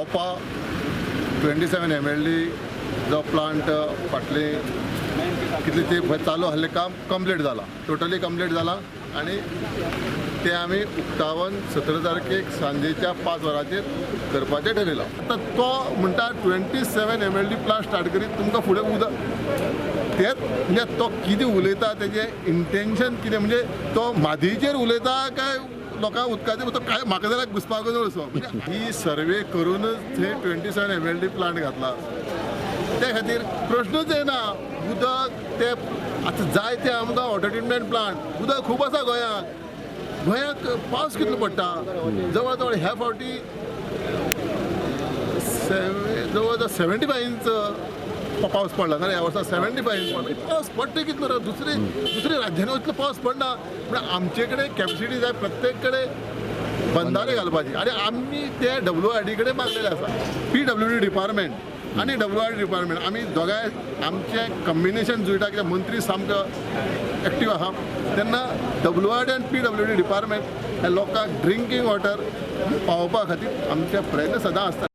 Mopa 27 MLD जो plant फाटले कितले ते चालू आहले काम कंप्लीट जाला, टोटली कंप्लीट जाला आनी ते आमी उक्तावन 17 तारखेक सांजेच्या 5 वरांचेर करपाचें ठरयलां. आतां तो म्हणटा 27 MLD plant start करीत तुमकां फुडें उदक तेच म्हणजे तो कितें उलयता तेजें इंटेन्शन कितें, म्हणजे तो मादीचेर उलयता काय लोकांक उदकाचेर, तो काय म्हाका जाल्यार घुसपागोंदळ असो. म्हणजे ही सर्वे करूनच थंय 27 MLD plant घातला, त्या खातीर प्रश्नूच येना. उदक ते आतां जाय ते आमकां वॉटर ट्रिटमेंट प्लांट, उदक खूब आसा गोंयांत. गोंयांत पावस कितलो पडटा, जवळ जवळ ह्या फावटी जवळ जवळ 75 इंच पावस पडला ना ह्या वर्सा, 75 इंच पडला. पावस पडटा कितलो रे, दुसरे दुसरे राज्यांनी इतलो पावस पडना. पूण आमचे कडेन कॅपेसिटी जाय प्रत्येक कडेन बंधारे घालपाची आनी आमी ते WRD कडेन मागलेले आसा. PWD department आनी WRD department आमी दोगांय आमचें कॉम्बिनेशन जुळटा, कित्याक मंत्री सामको एक्टीव आहा. तेन्ना WRD आनी PWD department ह्या लोकांक ड्रिंकींग वॉटर पावोवपा खातीर आमचे प्रयत्न सदां आसता.